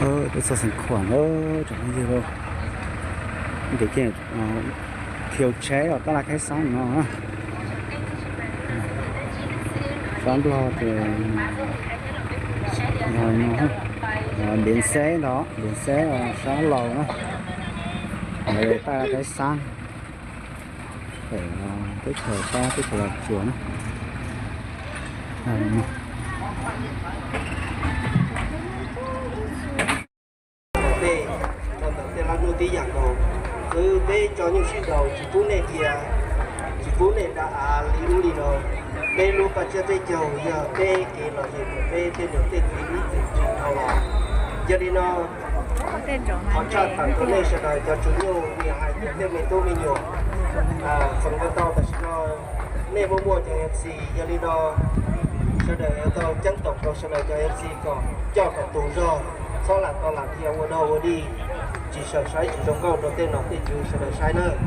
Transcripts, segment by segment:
Teb chaws Xeev Khuam na, tsoom phooj ywg, ces thiaus tsheb los tab laj khaib xab no. Sab Nplog ces no, Npiav Xeb no, Npiav Xeb sab laus na, tab laj khaib xab. Teb chaws sab teb chaws Los Tsuas na. Tej, tej laj nyuj tib yam nkaus, xwb peb tso nyuj sib nraus tsis pub nej cia, tsis pub nej da av li ub li no. Peb lub paj tsiab peb caug yog peb kev lom zem rau peb tej niam tej txiv ib txwm tsis dhau los. Yog li no, thov tshaj tawm rau nej sawv daws cov tswv nyuj, niam hais tias tej me tub me nyuam feem ntau tam sim no nej muaj muaj cov M C, yog li no sawv daws yuav tau ceeb toom rau sawv daws cov M C kom coj kom tus zog, txhob lam tau lam dhia ua dog ua dig, tsis sawm saib tsis zoo nkauj rau tej nom tej tswv sawv daws saib nawb.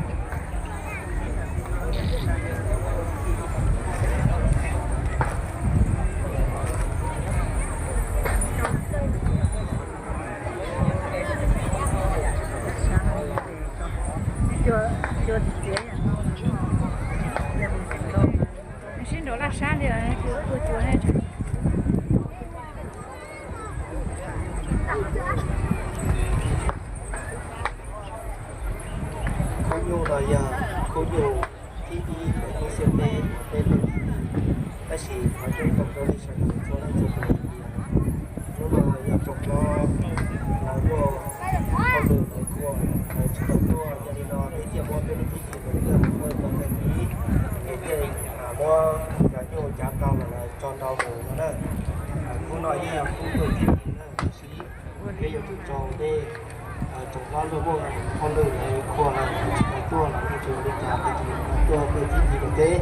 Sib nraus laj sab li, ua cua. Khub nyuj no yog khub nyuj thib ib uas nyuj xiab teb, peb lub, tab sis qhov tseeb tau rau li sawv daws txhua leej txhua tus tias hnub no yog tsoom hlob lawv muaj hauj lwm lawv tuaj, lawv tsis tau tuaj, yog li no peb thiaj muab peb lub txuj ci ntawd tuaj mus muab rau tag kis, es thiaj muab cov nyuj cav tau los lawv tso ntau mus no na. Khub no yeej yog khub nyuj thib ib na, tab sis peb yuav tsum tso tej tsoom hlob luag muaj hauj lwm lawv qhua lawm tsis tau tuaj los yeej tsis ua li cas, peb tsis tuaj peb thib ci rau peb,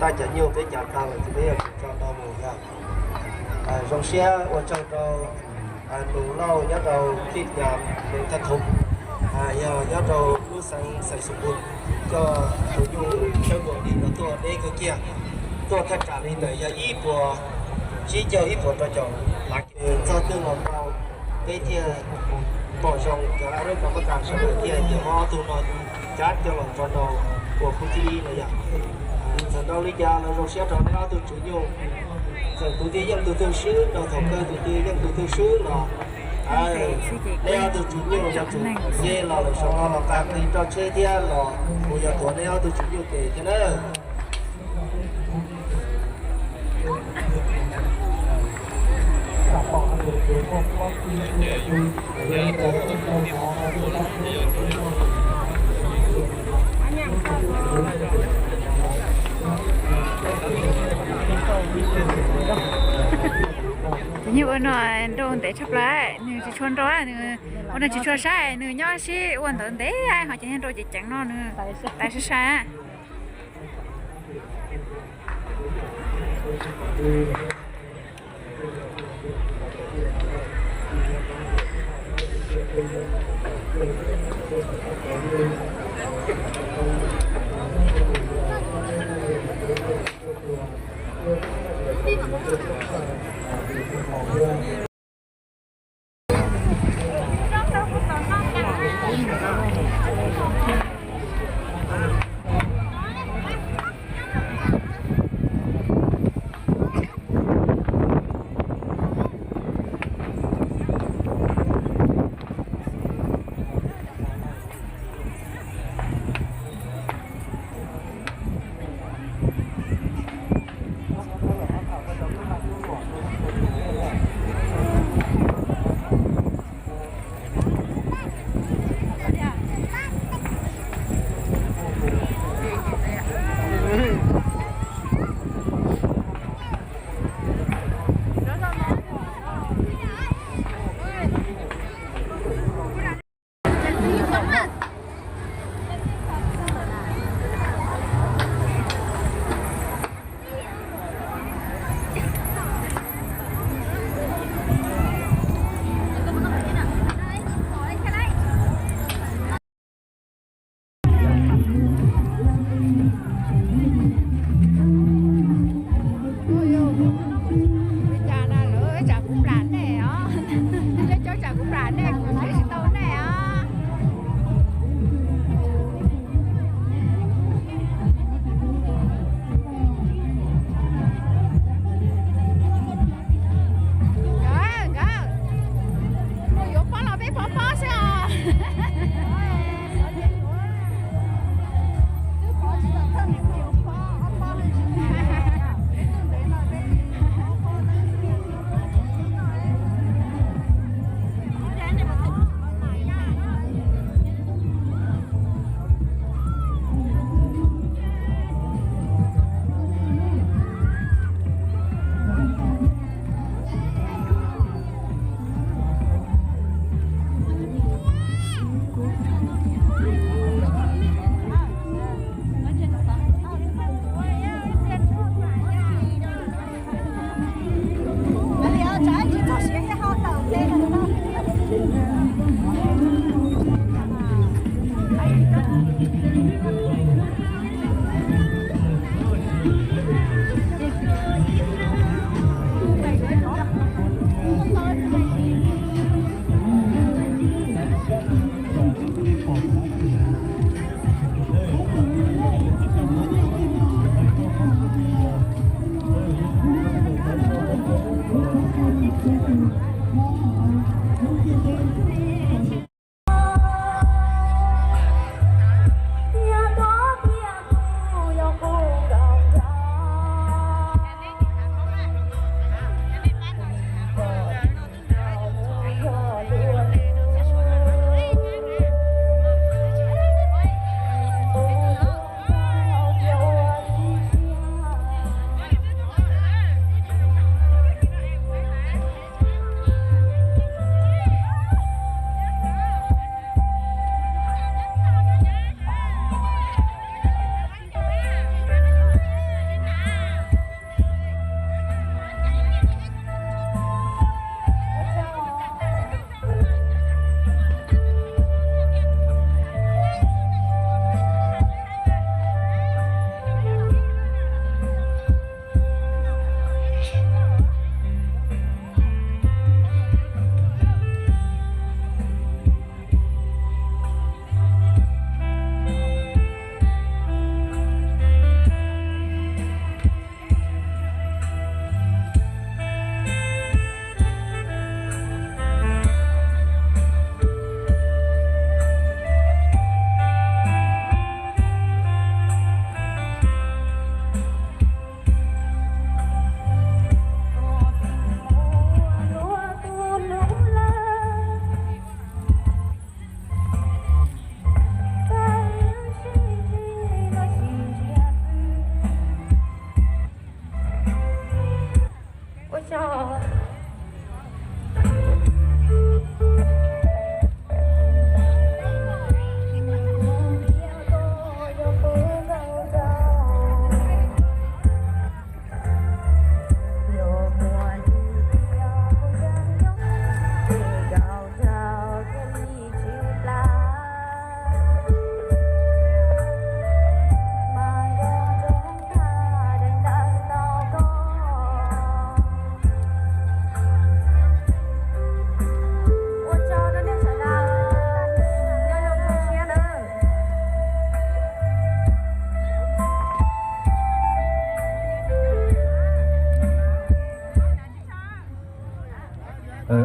tab cov nyuj peb cav tau lawm ces peb yuav tsum tso ntau mus yog. Zoo siab ua tsaug rau tus lauj nyob rau Thib Nyas, tus Thaj Thum, yog nyob rau lub xeev Xais Xus Pus, coj tus nyuj Tshawb Nkuas Lis no tuaj deb kawg kiag, tuaj thaj tsam li ntawm yog ib puas tsib caug ib puas rau caum lav. Txog twg los tau, peb thiaj pom zoo cov laj rab kab mab kas sawv daws thiaj tias muab ob tug no cab coj los tso rau ua khub thib ib no yom. Txawm nrau li cas los zoo siab rau neb ob tug tswv nyuj, txawm tus twg yeej tus twg swb rau thaum kawg, tus twg yeej tus twg swb los neb ob tug tswv nyuj yuav tsum nce los lawm saum no los nqa qis roj tsheb thiab los kuv yuav tuav neb ob tug tswv nyuj tes thiab na. Cov nyuj ua no nrau ntev tshaj plaws, nws tsis tshua nrau, nws ua no tsis tshua saib, nws nyob sib ua ntawd ntev ho ces nrau ceev ceev no nws tais sai sai.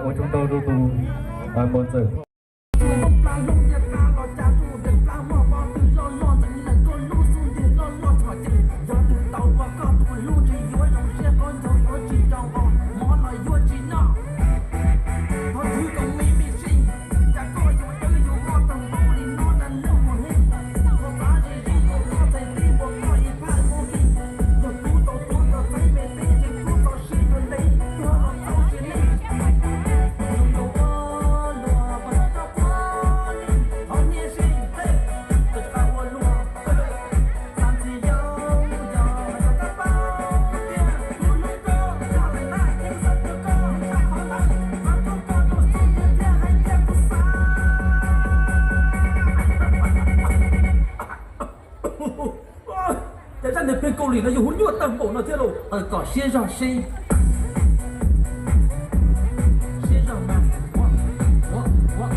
Ua tsaug ntau rau tus muam ntxawm. Ces zaj ntawd pheej kaus lim no yus hu nyuaj tawg npaum no thiab los. Qaws kom siab zog seb. Siab zog mas, ua, ua, ua,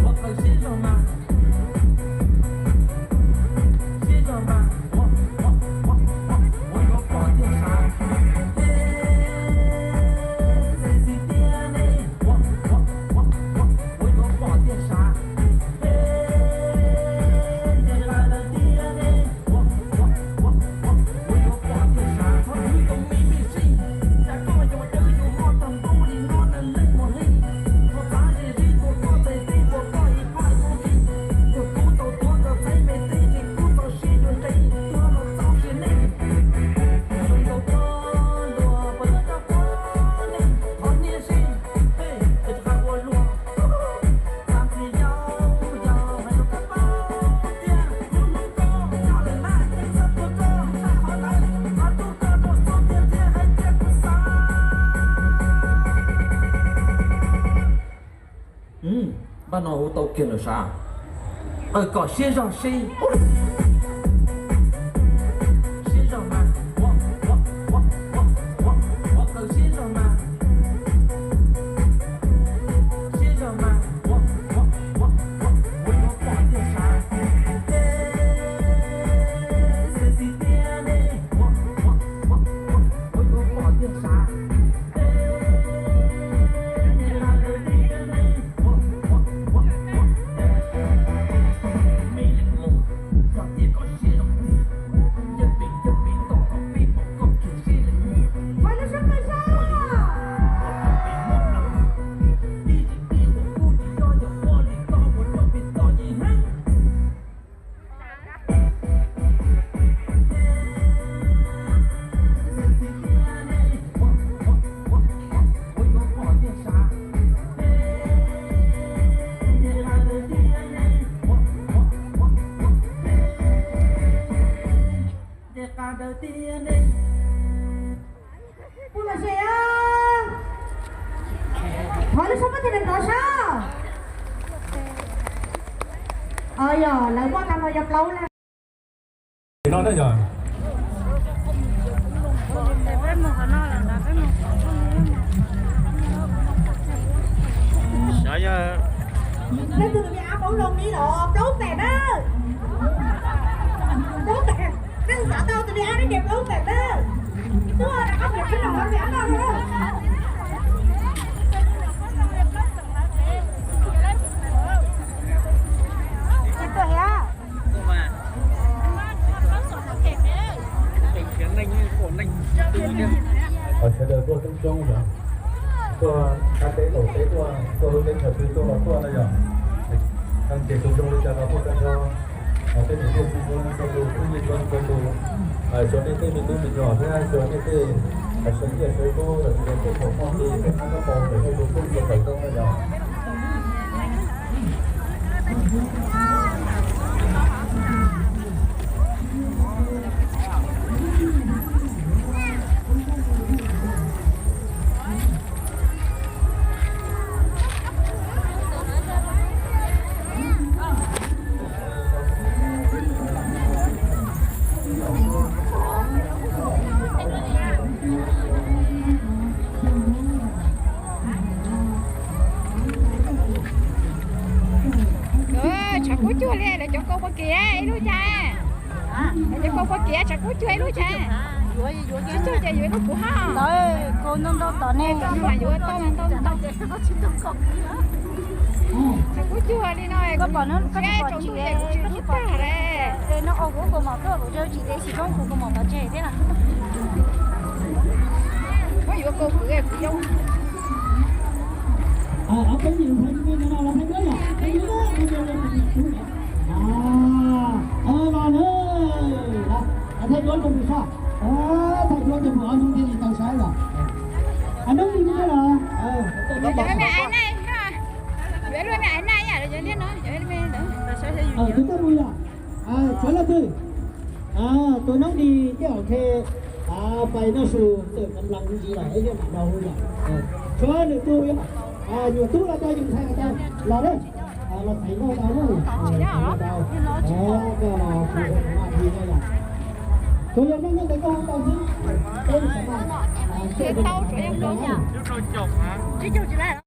ua, qaws siab zog mas. Siab zog mas, ua, ua, ua, ua, ua yuav pom tiag sav. Ua, ua, ua, ua, ua yuav pom tiag sav. Npaj no hu tau kiag lawm sav. Qaws kom siab zog seb. Siab zog mas, ua, ua, ua, ua, ua, qaws siab zog mas. Siab zog mas, ua, ua, ua, ua, ua yuav pom tiag sav. Ua, ua, ua, ua, ua yuav pom tiag sav. Puas los se os? Thov lub sab pab tiag nrov sab. Yog lawv muaj tag no yog plaub leeg. No na yog. Leej twg tus me ab poob loo li los plaub pem na. Plaub pem. Leej xav tau tus me ab neb ces plaub pem na. Tuaj rau qab pem xwb los tus me ab noj na. Sawv daws tuaj coob coob, tuaj qab teb qaum teb tuaj, tuaj lub teb chaws twg tuaj los tuaj na yog. Ces tus zoo li cas los tuaj tag nrho. Tej niam txiv txhua tus, phooj ywg txhua tus, xyuas nej tej me tub me nyuam thiab xyuas nej tej sawv nyiaj sawv kub los sis tej thaum muaj tej kab kab pau ntawm nej tus phooj ywg tawm tau na yog. Tshav kub cuag li lawv cov kaus pua kiv ib lub cas. Lawv cov kaus pua kiv tshav kub cuag ib lub cas. Tshav kub cuag ces yuav ib lub kuv hab. Ntawd kaus ntau ntau tom ne, yuav tau ntau ntau. Tshav kub cuag li no, koj pom no koj tsis pom tsis, koj tsis pom tsis. No ua kuv kaus mom tuaj kuv tsis tsis teb tsis zoo kuv kaus mom pov tseg thiab. Muab yuav kaus kwv kuv yooj. Thaij duab rau pem sab, thaij duab rau pem ob hnub thiaj li tau saib os. Hnub twg thiaj los? Yuav luag me aiv na, yuav luag me aiv na yom, yuav liaj no, yuav me ntawd. Tus twg mus yom? Tshuav leej twg? Tus noob dis tej hom khe pais noj su txawm kam loo ntsis los ib liaj mam no yom. Tshuav nws tus yom, nyuam tub los tau yus ntxhais tau los lawm. Los txhais nkauj tau lawm. Koj los kuv mam li no yom. Tsuas yog noob noob ntawd koj tau xwb. Tau tsuas yog nkauj. Tsis caug tsis lawm.